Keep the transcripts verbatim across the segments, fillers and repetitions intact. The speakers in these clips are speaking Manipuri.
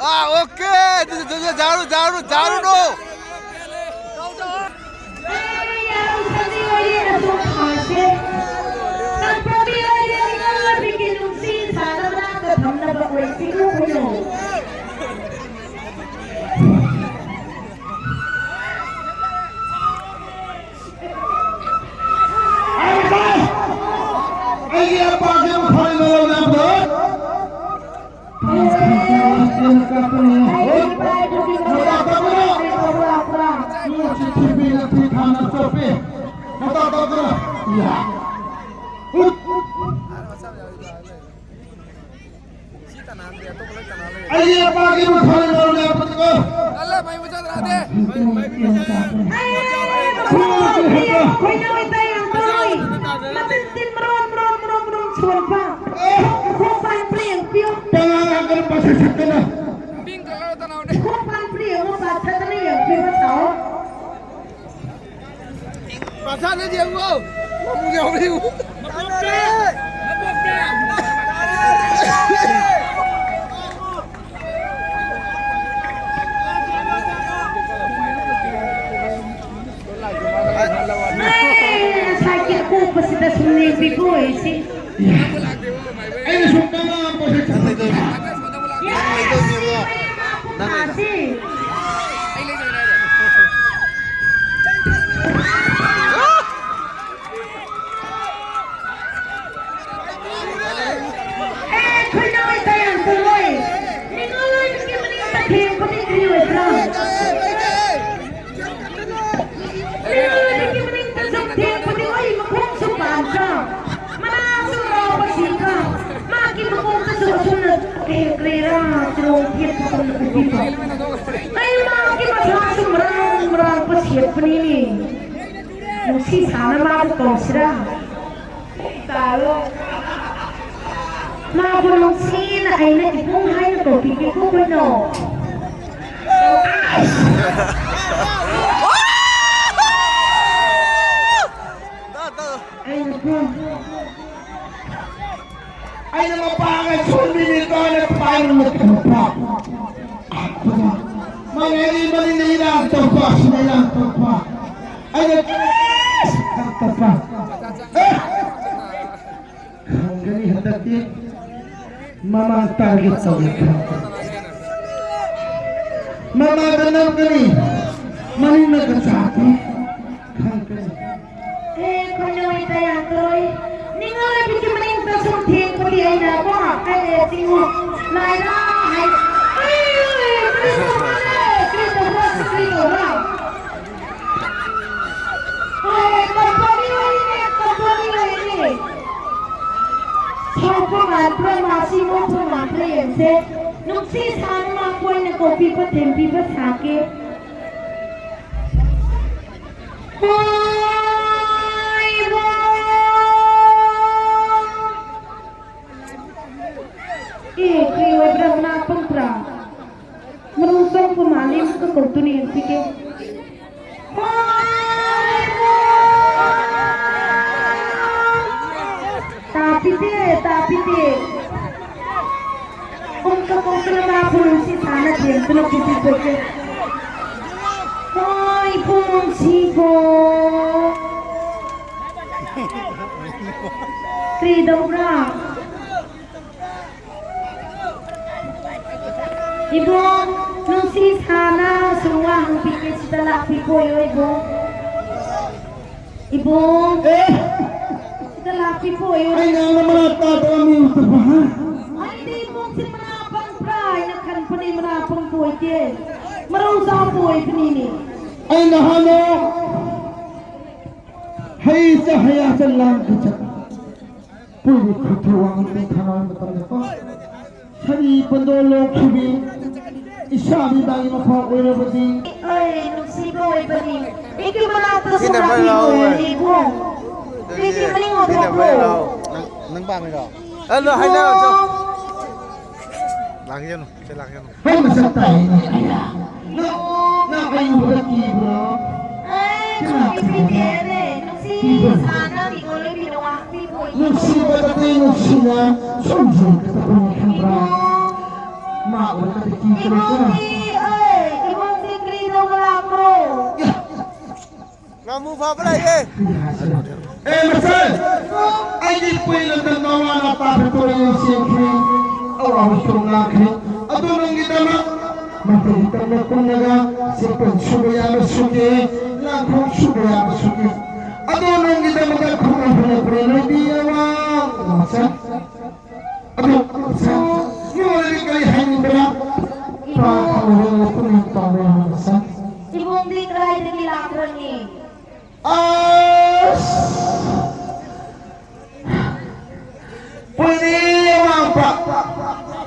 Ah, okay. This is, this is Daru, Daru, Daru, no. ꯑꯩꯒꯤ ꯑꯄꯥꯒꯤ ꯃꯈꯥ ꯏꯟꯅ ꯂꯧꯅꯕꯗ꯫ ꯃꯇꯥ ꯇꯧꯒꯅꯨ꯫ ꯃꯇꯥ ꯇꯧꯒꯅꯨ꯫ ꯃꯇꯥ ꯇꯧꯒꯅꯨ꯫ ꯌꯥ꯫ ꯍꯨꯠ꯫ ꯑꯩꯒꯤ ꯑꯄꯥꯒꯤ ꯃꯈꯥ ꯏꯟꯅ ꯂꯧꯅꯕꯗ꯫ ꯈꯣꯏꯅꯥꯎ ꯏꯇꯩ ꯌꯥꯝ ꯇꯧꯏ꯫ ꯃꯆꯤꯟ ꯃꯔꯣꯟ, ꯃꯔꯣꯟ, ꯃꯔꯣꯟ, ꯃꯔꯣꯟ ꯁꯣꯟꯕ꯫ ꯃꯈꯣꯡ ꯄꯥꯟ ꯄ꯭ꯔꯦꯡ ꯄꯤꯌꯨ꯫ ꯄꯉꯥꯡ ꯉꯥꯡꯒꯅꯨ, ꯄꯪꯁꯛ ꯁꯛꯀꯅꯨ꯫ ꯃꯈꯣꯡ ꯄꯥꯟ ꯄ꯭ꯔꯦꯡ ꯑꯃ ꯄꯥꯊꯗꯅ ꯌꯦꯡꯕꯤꯕ ꯁꯥꯎ꯫ ꯄꯥꯊꯗꯅ ꯌꯦꯡꯉꯨ꯫ ꯃꯄꯨ ꯌꯥꯎꯔꯤ꯫ ꯉꯁꯥꯏꯒꯤ ꯑꯀꯣꯛꯄꯁꯤꯗ ꯁꯨꯝ ꯌꯦꯡꯕꯤꯈꯣ ꯑꯩꯁꯤ꯫ ꯑꯩꯅ ꯁꯨꯝ ꯉꯥꯡꯉꯛꯄꯁꯦ ꯅꯪ ꯂꯩꯗꯣꯏ-, ꯅꯪ ꯂꯩꯗꯣꯏꯅꯦꯕ꯫ ꯅꯪ ꯂꯩꯗꯣꯏ-, ꯁꯤ꯫ ꯑꯦ, ꯈꯣꯏꯅꯥꯎ ꯏꯇꯩ ꯌꯥꯝ ꯇꯧꯔꯣꯏ꯫ ꯅꯤꯉꯣꯜ ꯑꯣꯏꯕꯒꯤ ꯃꯅꯤꯡ ꯇꯊꯦꯡ ꯈꯨꯗꯤꯡ ꯀꯔꯤ ꯑꯣꯏꯕ꯭ꯔꯥ? ꯅꯤꯉꯣꯜ ꯑꯣꯏꯕꯒꯤ ꯃꯅꯤꯡ ꯇꯊꯦꯡ ꯈꯨꯗꯤꯡ ꯑꯩ ꯃꯈꯣꯡꯁꯨ ꯄꯥꯟꯗ꯭ꯔꯥ? ꯃꯅꯥꯁꯨ ꯂꯥꯎꯕ ꯁꯤꯗ꯭ꯔꯥ? ꯃꯥꯒꯤ ꯃꯀꯣꯛꯇꯁꯨ ꯑꯁꯨꯝꯅ ꯀꯔꯤ ꯀꯔꯤꯔꯥ ꯆꯤꯔꯣꯡ ꯊꯦꯠꯄꯒꯨꯝꯅ ꯎꯕꯤꯕ꯫ ꯑꯩ ꯃꯥꯒꯤ ꯃꯁꯥꯁꯨ ꯃꯔꯥꯡ ꯃꯔꯥꯡꯕ ꯁꯦꯠꯄꯅꯤꯅꯦ꯫ ꯅꯨꯡꯁꯤ ꯁꯥꯅ ꯃꯥꯕꯨ ꯀꯧꯁꯤꯔꯥ? ꯇꯥꯔꯣ꯫ ꯃꯥꯕꯨ ꯅꯨꯡꯁꯤꯅ ꯑꯩꯅ ꯏꯕꯨꯡ ꯍꯥꯏꯅ ꯀꯧꯕꯤꯒꯦꯀꯣ ꯀꯩꯅꯣ꯫ ꯑꯩꯅꯀꯣ, ꯑꯩꯅ ꯃꯄꯥꯒ ꯁꯣꯟꯕꯤꯅꯤ ꯀꯥꯏꯅ ꯄꯥꯏꯅ ꯃꯇꯝ ꯐꯥꯎ꯫ ꯑꯩ ꯃꯅꯤꯡꯗ ꯏꯔꯥꯡ ꯇꯧꯕ, ꯑꯁꯤꯗ ꯏꯔꯥꯡ ꯇꯧꯕ꯫ ꯑꯩꯅ ꯈꯪꯇꯞꯄ꯫ ꯑꯦ! ꯈꯪꯒꯅꯤ ꯍꯟꯗꯛꯇꯤ꯫ ꯃꯃꯥꯡ target ꯇꯧꯒꯦ ꯈꯪꯒꯅꯤ꯫ ꯃꯃꯥꯡꯗ ꯅꯝꯒꯅꯤ, ꯃꯅꯤꯡꯗ ꯀꯆꯥꯛꯀꯦ ꯈꯪꯒꯅꯤ꯫ ꯑꯦ, ꯈꯣꯏꯅꯣꯏ ꯇꯌꯥꯟꯇꯣꯏ, ꯅꯤꯡꯉꯣꯜ ꯑꯣꯏꯕꯤꯒꯤ ꯃꯅꯤꯡꯗ ꯁꯨꯝ ꯊꯦꯡꯕꯗꯤ ꯑꯩꯅ ꯀꯣ, ꯀꯩ ꯆꯤꯡꯉꯨ, ꯂꯥꯏꯔꯥ ꯍꯥꯏ-, ꯑꯦ, ꯀꯔꯤ ꯇꯧꯕ꯭ꯔꯥ, ꯀꯔꯤ ꯇꯧꯕ꯭ꯔꯥ, ꯀꯔꯤ ꯇꯧꯕ꯭ꯔꯥ? ꯑꯦ, ꯀꯝꯄꯅꯤ ꯑꯣꯏꯔꯤꯅꯦ, ꯀꯝꯄꯅꯤ ꯑꯣꯏꯔꯤꯅꯦ꯫ ꯁꯥꯎꯕ ꯃꯥꯟꯕ꯭ꯔꯥ, ꯃꯥꯁꯤ ꯅꯣꯛꯄ ꯃꯥꯟꯕ꯭ꯔꯥ ꯌꯦꯡꯁꯦ꯫ ꯅꯨꯡꯁꯤ ꯁꯥꯅ ꯃꯈꯣꯏꯅ ꯀꯧꯕꯤꯕ ꯊꯦꯝꯕꯤꯕ ꯁꯥꯒꯦ꯫ ꯑꯦ, ꯀꯔꯤ ꯑꯣꯏꯕ꯭ꯔꯥ, ꯃꯅꯥ ꯄꯪꯕ꯭ꯔꯥ? ꯃꯔꯨ ꯆꯪꯕ ꯃꯥꯜꯂꯤ, ꯑꯃꯨꯛꯀ ꯀꯧꯗꯨꯅ ꯌꯦꯡꯁꯤꯒꯦ꯫ ꯇꯥꯄꯤꯇꯦ, ꯇꯥꯄꯤꯇꯦ꯫ ꯄꯨꯡ ꯀ-, ꯄꯨꯡ ꯇꯔꯥ ꯄꯨꯡꯁꯤ ꯁꯥꯟꯅ ꯊꯦꯝꯗꯨꯅ ꯄꯨꯕꯤꯊꯣꯛꯀꯦ꯫ ꯍꯣꯏ, ꯄꯨꯡꯁꯤꯕꯣ꯫ ꯀꯔꯤꯗꯧꯕ꯭ꯔꯥ? ꯏꯕꯨꯡ, ꯅꯨꯡꯁꯤ ꯁꯥꯅ ꯁꯨꯝ ꯋꯥ ꯍꯪꯕꯤꯒꯦ, ꯁꯤꯗ ꯂꯥꯛꯄꯤꯈꯣꯌꯣ, ꯏꯕꯨꯡ꯫ ꯏꯕꯨꯡ, ꯑꯦ! ꯁꯤꯗ ꯂꯥꯛꯄꯤꯈꯣꯌꯣ꯫ ꯑꯩꯅ ꯉꯥꯡꯕ ꯃꯔꯥ ꯇꯥꯗꯕ ꯃꯤ ꯎꯗꯕ, ꯍꯥ? ꯑꯩꯗꯤ ꯏꯕꯨꯡꯁꯦ ꯃꯅꯥ ꯄꯪꯕ꯭ꯔꯥ ꯍꯥꯏꯅ ꯈꯟꯕꯅꯤ, ꯃꯅꯥ ꯄꯪꯕ ꯑꯣꯏꯗꯦ, ꯃꯔꯧ ꯆꯥꯎꯕ ꯑꯣꯏꯕꯅꯤꯅꯦ꯫ ꯑꯩꯅ ꯍꯥꯟꯅ ꯍꯩ ꯆ ꯍꯌꯥ ꯆ ꯂꯥꯡ ꯈ ꯆ ꯄꯨꯏꯕꯤ ꯈꯨꯊꯨ ꯋꯥꯡ ꯇꯦ ꯊꯥꯅ ꯃꯇꯝꯗꯀꯣ꯫ ꯁꯥꯔꯤ ꯄꯟꯗꯣ ꯂꯣꯛꯈꯤꯕꯤ, ꯏꯁꯥ ꯃꯤꯗꯥꯒꯤ ꯃꯐꯥ ꯑꯣꯏꯔꯕꯗꯤ꯫ ꯑꯩ ꯅꯨꯡꯁꯤꯕ ꯑꯣꯏꯕꯅꯤ꯫ ꯑꯩꯒꯤ ꯃꯅꯥꯛꯇ ꯁꯤ ꯅꯝꯕꯔ ꯁꯨꯡꯂꯥꯛꯄꯤꯕ ꯂꯧ, ꯑꯣꯏꯔꯗꯤ ꯏꯕꯨꯡ꯫ ꯑꯩꯒꯤ ꯃꯅꯤꯡ ꯁꯤ ꯅꯝꯕꯔ ꯑꯣꯟꯊꯣꯛꯈ꯭ꯔꯣ꯫ ꯂꯧ꯫ ꯅꯪ, ꯅꯪ ꯄꯥꯝꯃꯤꯔꯣ? ꯑꯦ, ꯂꯣ, ꯍꯥꯏꯅꯔꯣ, ꯆꯣ꯫ ꯏꯕꯨꯡ꯫ ꯂꯥꯛꯈꯤꯁꯅꯨ, ꯁꯤ ꯂꯥꯛꯈꯤꯁꯅꯨ꯫ ꯍꯩ ꯃꯁꯛ ꯇꯥꯏꯅꯦ꯫ ꯅꯪ, ꯅꯪ ꯑꯩ ꯎꯕꯗ ꯀꯤꯕ꯭ꯔꯣ? ꯑꯦ, ꯀꯅꯥ ꯀꯤꯕ꯭ꯔꯣ? ꯅꯨꯡꯁꯤꯕꯤꯗꯦꯅꯦ꯫ ꯅꯨꯡꯁꯤ ꯀꯤꯕ꯭ꯔꯣ? ꯁꯥꯅ ꯃꯤꯉꯣꯟ ꯂꯣꯏꯕꯤꯅ ꯋꯥꯍꯪ ꯄꯤꯕ ꯑꯣꯏꯗꯦ꯫ ꯅꯨꯡꯁꯤꯕꯗꯗꯤ ꯅꯨꯡꯁꯤꯅ ꯁꯨꯝ ꯌꯦꯡꯒꯗꯕꯅꯤ ꯈꯪꯕ꯭ꯔꯥ? ꯏꯕꯨꯡ꯫ ꯃꯥ ꯎꯔꯒꯗꯤ ꯀꯤꯒꯅꯨꯀꯣ꯫ ꯏꯕꯨꯡꯒꯤ, ꯑꯦ, ꯏꯕꯨꯡ꯫ ꯉꯥꯃꯨ ꯐꯥꯕ ꯂꯥꯛꯑꯦ꯫ ꯑꯦ ꯃꯆꯟ, ꯑꯩꯒꯤ ꯄꯨꯏ ꯂꯝꯗꯝꯗ ꯑꯋꯥ ꯑꯅꯥ ꯇꯥꯕꯗ ꯂꯣꯏꯅ ꯆꯦꯟꯈꯤ꯫ ꯑꯋꯥꯕꯁꯨ ꯉꯥꯡꯈꯤ꯫ ꯑꯗꯨ ꯅꯪꯒꯤꯗꯃꯛ ꯃꯇꯧ ꯇꯝꯅ ꯀꯨꯝꯂꯒ ꯆꯦꯡꯄꯟ ꯁꯨꯕ ꯌꯥꯕ ꯁꯨꯒꯦ, ꯂꯥꯡꯈꯣꯡ ꯁꯨꯕ ꯌꯥꯕ ꯁꯨꯒꯦ꯫ ꯑꯗꯨ ꯅꯪꯒꯤꯗꯃꯛꯇ ꯈꯨꯔꯨꯝ ꯍꯜꯂꯛꯄꯅꯤ ꯂꯣꯏꯕꯤ ꯑꯋꯥꯡ ꯃꯆꯟ꯫ ꯑꯗꯨ ꯃꯆꯟ, ꯅꯉꯣꯟꯗꯗꯤ ꯀꯔꯤ ꯍꯥꯏꯅꯤꯡꯕꯅꯣ? ꯄꯥ ꯈꯪꯗꯕ ꯄꯨꯛꯅꯤꯡ ꯄꯥꯝꯕ ꯌꯥꯕ ꯃꯆꯟ꯫ ꯏꯕꯨꯡꯗꯤ ꯀꯗꯥꯏꯗꯒꯤ ꯂꯥꯛꯄꯅꯤ? ꯑꯁ! ꯄꯨꯏꯅꯦ ꯑꯋꯥꯡꯄ꯫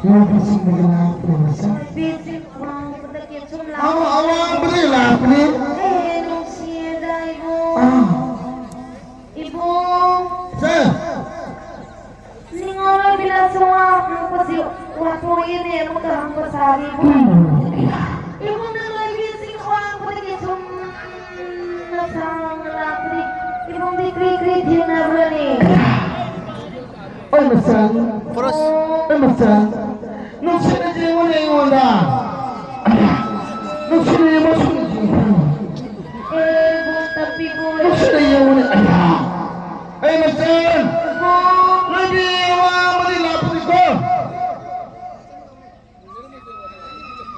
ꯂꯝꯕꯤꯁꯤꯡꯗꯒꯤ ꯂꯥꯛꯄꯅꯦ ꯃꯆꯟ꯫ ꯂꯝꯕꯤꯁꯤꯡ ꯋꯥꯡꯕꯗꯒꯤ ꯁꯨꯝ ꯂꯥꯛꯄ꯫ ꯑꯋꯥꯡ-, ꯑꯋꯥꯡꯕꯗꯒꯤ ꯂꯥꯛꯄꯅꯦ꯫ ꯑꯦ, ꯅꯨꯡꯁꯤꯌꯦꯗ ꯏꯕꯨꯡ꯫ ꯑꯥ꯫ ꯏꯕꯨꯡ꯫ ꯁꯦ꯫ ꯅꯤꯡꯉꯣꯜ ꯑꯣꯏꯕꯤꯅꯁꯨ ꯋꯥ ꯍꯪꯉꯛꯄꯁꯤ ꯋꯥꯊꯣꯛꯏꯅꯦ ꯑꯃꯨꯛꯀ ꯍꯪꯕ ꯁꯥꯔꯤ ꯏꯕꯨꯡ꯫ ꯎꯝ꯫ ꯏꯕꯨꯡꯅ ꯂꯣꯏꯕꯤꯁꯤꯡ ꯋꯥꯡꯕꯗꯒꯤ ꯁꯨꯝ ꯅꯁꯥ ꯂꯥꯛꯄꯗꯤ ꯏꯕꯨꯡꯗꯤ ꯀ꯭ꯔꯤ ꯀ꯭ꯔꯤ ꯊꯦꯡꯅꯕ꯭ꯔꯅꯦ? ꯑꯩ ꯃꯆꯟ, ꯄꯨꯔꯁ꯫ ꯑꯩ ꯃꯆꯟ, ꯅꯨꯡꯁꯤꯅ ꯌꯦꯡꯉꯨꯅꯦ ꯑꯩꯉꯣꯟꯗ꯫ ꯑꯌꯥ, ꯅꯨꯡꯁꯤꯅ ꯌꯦꯡꯉꯨ, ꯁꯨꯝ ꯌꯦꯡꯉꯨ꯫ ꯑꯦ, ꯏꯕꯨꯡ ꯇꯞꯄꯤꯕꯨ꯫ ꯅꯨꯡꯁꯤꯅ ꯌꯦꯡꯉꯨꯅꯦ, ꯑꯌꯥ꯫ ꯑꯩ ꯃꯆꯟ, ꯅꯣꯏꯗꯤ ꯋꯥ ꯑꯃꯗꯤ ꯂꯥꯛꯄꯅꯤꯀꯣ꯫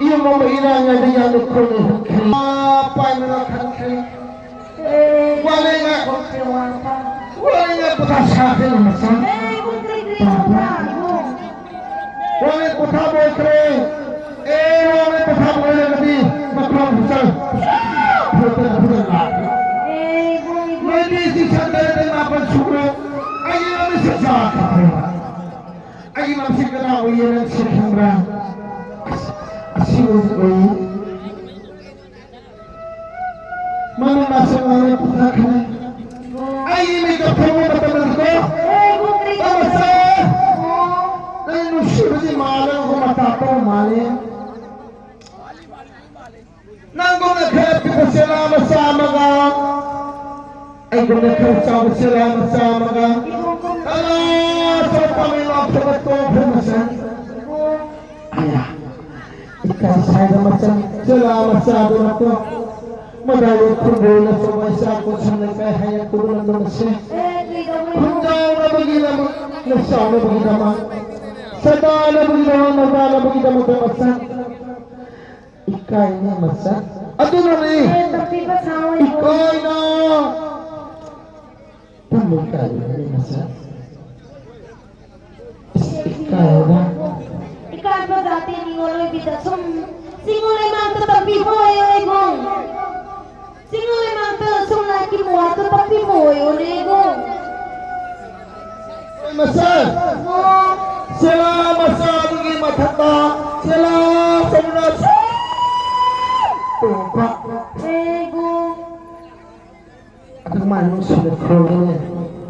ꯏꯌꯨꯝ ꯑꯃ ꯏꯔꯥꯡ ꯉꯥꯏꯗ ꯌꯥꯝꯅ ꯈꯣꯏꯅ ꯍꯨꯠꯈ꯭ꯔꯦ꯫ ꯃꯥ ꯄꯥꯏꯅꯅ ꯈꯟꯈ꯭ꯔꯦ꯫ ꯋꯥꯂꯦꯉꯥꯏ, ꯋꯥꯂꯦꯉꯥꯏ ꯄꯣꯊꯥ ꯁꯥꯈ꯭ꯔꯦ ꯃꯆꯟ꯫ ꯄꯥꯕ꯫ ꯋꯥꯂꯦ ꯄꯣꯊꯥꯕ ꯑꯣꯏꯈ꯭ꯔꯦ꯫ ꯑꯦ, ꯋꯥꯂꯦ ꯄꯣꯊꯥꯕ ꯑꯣꯏꯔꯒꯗꯤ ꯃꯈꯣꯡ ꯆꯪ꯫ ꯐꯨꯗꯅ ꯐꯨꯗꯅ ꯂꯥꯛꯈ꯭ꯔꯦ꯫ ꯅꯣꯏꯗꯤ ꯆꯤꯡꯁꯟ ꯇꯔꯦꯠꯇ ꯃꯥꯄꯟ ꯁꯨꯔꯦ꯫ ꯑꯩꯒꯤ ꯃꯃꯤꯠꯁꯦ ꯆꯥꯈ꯭ꯔꯦꯕ꯫ ꯑꯩꯒꯤ ꯃꯃꯤꯠꯁꯦ ꯀꯅꯥ ꯑꯣꯏꯌꯦ ꯅꯪ ꯁꯤ ꯈꯪꯕ꯭ꯔꯥ? ꯑꯁ, ꯑꯁꯤ ꯑꯣꯏ-, ꯑꯣꯏꯌꯦ꯫ ꯃꯃꯤꯠ ꯃꯥꯁꯦ ꯉꯥꯡꯅ ꯄꯨꯊꯈ꯭ꯔꯦ꯫ ꯑꯩꯒꯤ ꯃꯤꯠꯇ ꯐꯪꯕ ꯃꯇꯝꯗꯗꯤꯀꯣ, ꯑꯃꯁꯦ ꯅꯪ ꯅꯨꯡꯁꯤꯕꯗꯤ ꯃꯥꯜꯂꯦ, ꯃꯇꯥ ꯇꯧ ꯃꯥꯜꯂꯦ꯫ ꯅꯪꯒꯨꯝꯅ ꯈꯔ ꯄꯤꯛꯄ ꯆꯦꯂꯥ ꯃꯆꯥ ꯑꯃꯒ, ꯑꯩꯒꯨꯝꯅ ꯈꯔ ꯆꯥꯎꯕ ꯆꯦꯂꯥ ꯃꯆꯥ ꯑꯃꯒ, ꯑꯂꯥ ꯑꯆꯧꯕ ꯄꯥꯝꯃꯤ ꯂꯥꯎꯊꯣꯛꯑꯒ ꯇꯣꯛꯈ꯭ꯔꯦ ꯃꯆꯟ꯫ ꯑꯌꯥ, ꯏꯀꯥꯏ ꯁꯥꯏꯗ ꯃꯆꯟ, ꯆꯦꯂꯥ ꯃꯆꯥꯗꯨꯅꯀꯣ꯫ ꯃꯗꯥꯏꯗ ꯈꯨꯟꯗꯣꯜꯅ ꯆꯧꯃꯥꯏ ꯆꯥ ꯀꯣꯟꯁꯝ ꯂꯩꯀꯥꯏ ꯍꯥꯏꯅ ꯈꯨꯗꯣꯜ ꯂꯝꯗꯝ ꯑꯁꯤ ꯈꯨꯟꯖꯥꯎꯅꯕꯒꯤꯗꯃꯛ, ꯂꯩꯆꯥꯎꯅꯕꯒꯤꯗꯃꯛ, ꯁꯗꯥꯅꯕꯒꯤꯗꯃꯛ, ꯅꯧꯗꯥꯅꯕꯒꯤꯗꯃꯛꯇ ꯃꯆꯟ ꯏꯀꯥꯏꯅ ꯃꯆꯟ ꯑꯗꯨꯅꯅꯤ꯫ ꯏꯀꯥꯏꯅ ꯇꯝꯕ ꯏꯀꯥꯏꯕꯅꯤ ꯃꯆꯟ꯫ ꯏꯀꯥꯏꯕ꯫ ꯏꯀꯥꯏꯕ ꯖꯥꯇꯤ ꯅꯤꯉꯣꯜ ꯑꯣꯏꯕꯤꯗ ꯁꯨꯝ ꯆꯤꯡꯉꯣꯜ ꯂꯩꯃꯥꯡꯗ ꯇꯝꯕꯤꯕ ꯑꯣꯏꯌꯣ ꯏꯕꯨꯡ꯫ ꯆꯤꯡꯉꯣꯜ ꯂꯩꯃꯥꯡꯗ ꯁꯨꯝ ꯂꯥꯏꯒꯤ ꯃꯨꯍꯥꯠꯇ ꯇꯝꯕꯤꯕ ꯑꯣꯏꯌꯣꯅꯦ ꯏꯕꯨꯡ꯫ ꯃꯆꯟ꯫ ꯑꯣ꯫ ꯆꯦꯂꯥ ꯃꯆꯥ ꯑꯗꯨꯒꯤ ꯃꯊꯛꯇ ꯆꯦꯂꯥ ꯆꯧꯅ ꯇꯣꯡꯕ꯫ ꯍꯦ ꯏꯕꯨꯡ꯫ ꯑꯗꯨꯃꯥꯏꯅ ꯅꯨꯡꯁꯤꯅ ꯈꯨꯔꯨꯝꯃꯤꯅꯦ꯫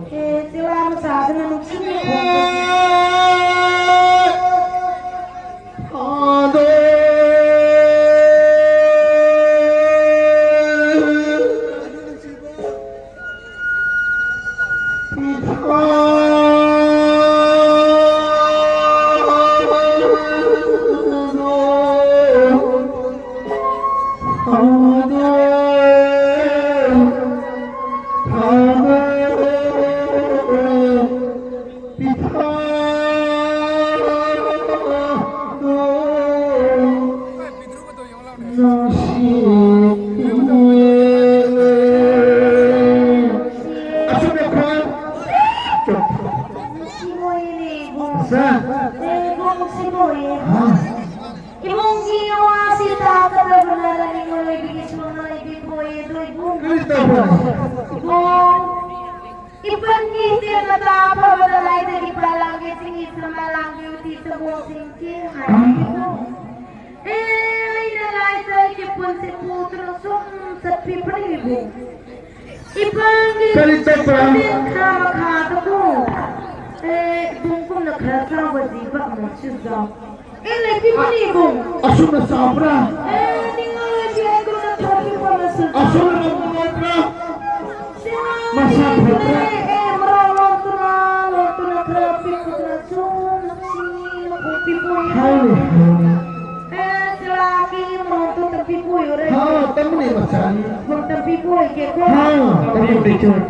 ꯍꯦ, ꯆꯦꯂꯥ ꯃꯆꯥꯗꯨꯅ ꯅꯨꯡꯁꯤꯅ ꯈꯨꯔꯨꯝꯃꯤꯅꯦ꯫ ꯑꯗꯣ ꯏꯕꯨꯡꯒꯤ ꯋꯥꯁꯤ ꯇꯥꯒꯗꯕꯅ ꯅꯤꯡꯉꯣꯜ ꯑꯣꯏꯕꯤꯒꯤ ꯁꯨꯝꯅ ꯂꯩꯕꯤꯕ ꯑꯣꯏꯌꯦ ꯑꯗꯣ ꯏꯕꯨꯡ꯫ ꯀꯔꯤ ꯇꯧꯕ? ꯏꯕꯨꯡ, ꯏꯄꯟꯒꯤ ꯏꯆꯦ ꯃꯆꯥ ꯑꯐꯕꯗ ꯂꯥꯏꯗꯒꯤ ꯄꯨꯔꯥ ꯂꯥꯡꯒꯦ, ꯆꯤꯡꯒꯤ ꯁꯅꯥ ꯂꯥꯡꯒꯦ, ꯎꯇꯤ ꯆꯒꯣꯜꯁꯤꯡ ꯆꯦꯡ ꯍꯥꯏꯕꯤꯕꯗꯣ꯫ ꯑꯦ, ꯑꯩꯅ ꯂꯥꯏꯖ ꯑꯩꯒꯤ ꯄꯨꯟꯁꯤ ꯄꯨꯗꯨꯅ ꯁꯨꯝ ꯆꯠꯄꯤꯕꯅꯤ ꯏꯕꯨꯡ꯫ ꯏꯄꯥꯒꯤ ꯀꯔꯤ ꯆꯠꯄ? ꯇꯦꯟꯊꯥ ꯃꯈꯥꯗꯀꯣ, ꯑꯦ, ꯏꯕꯨꯡ ꯀꯨꯝꯅ ꯈꯔ ꯆꯥꯎꯕ ꯖꯤꯕ ꯑꯃꯁꯨ ꯌꯥꯎ꯫ ꯑꯦ, ꯂꯩꯕꯤꯕꯅꯤ ꯏꯕꯨꯡ꯫ ꯑꯁꯨꯝꯅ ꯆꯥꯎꯕ꯭ꯔꯥ? ꯑꯦ, ꯅꯤꯡꯉꯥꯏ ꯂꯩꯇꯦ, ꯑꯩ ꯀꯨꯝꯅ ꯈꯔ ꯄꯤꯛꯄ ꯑꯃꯁꯨ ꯌꯥꯎ꯫ ꯑꯁꯨꯝꯅ ꯃꯄꯨꯡ ꯑꯣꯏꯕ꯭ꯔꯥ? ꯁꯦ, ꯃꯁꯥ ꯐꯕ꯭ꯔꯥ? ꯑꯦ, ꯃꯔꯥ ꯂꯣꯟꯗꯨꯅ, ꯂꯣꯟꯗꯨꯅ ꯈꯔ ꯄꯤꯛꯄꯗꯨꯅꯁꯨ ꯅꯨꯡꯁꯤ ꯃꯈꯣꯡ ꯄꯤꯛꯄ ꯍꯥꯏꯅꯦ, ꯍꯥꯏꯅꯦ꯫ ꯑꯦ, ꯆꯦꯂꯥꯒꯤ ꯃꯔꯣꯟꯗꯣ ꯇꯝꯕꯤꯕ ꯑꯣꯏꯌꯨꯔꯦ꯫ ꯍꯥ, ꯇꯝꯕꯅꯦ, ꯃꯁꯥ ꯆꯟ ꯈꯣꯡ ꯇꯝꯕꯤꯕ ꯑꯣꯏꯒꯦꯀꯣ꯫ ꯍꯥ ꯇꯝꯕꯤꯌꯨ ꯇꯤꯆꯔ